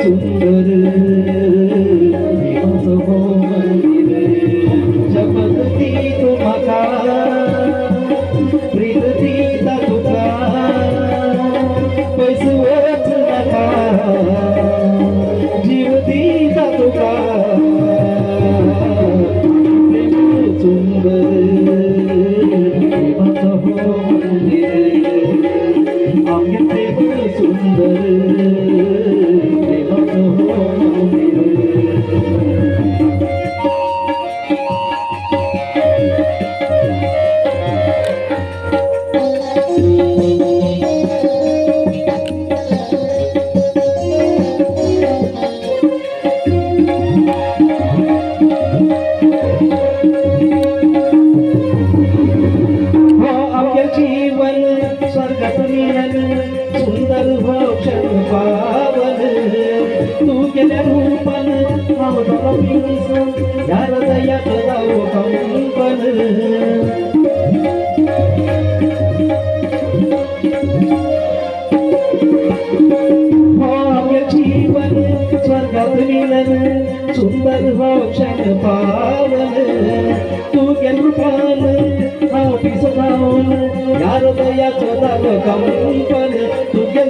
सुंदर प्रेमाचो हो मंदिर शपथ दी तूं म्हाका प्रीत दिता तुका पयस वच नाका जीव दिता तुका प्रेम सुंदर प्रेमाचो हो मंदिर आमगे प्रेम सुंदर प्रेमाचो हो मंदिर. जीवन स्वर्गात मिलन सुंदर हो क्षण पावन तू गेल्या रूपान हांव जालो पिंस ह्या हृदयाक जावं कंपन. हो आमगे जीवन स्वर्गात मिलन सुंदर हो क्षण पावन तू गेल्या रूपान हांव पिसो जावन ह्या हृदयाचो जालो कंपन. तुगे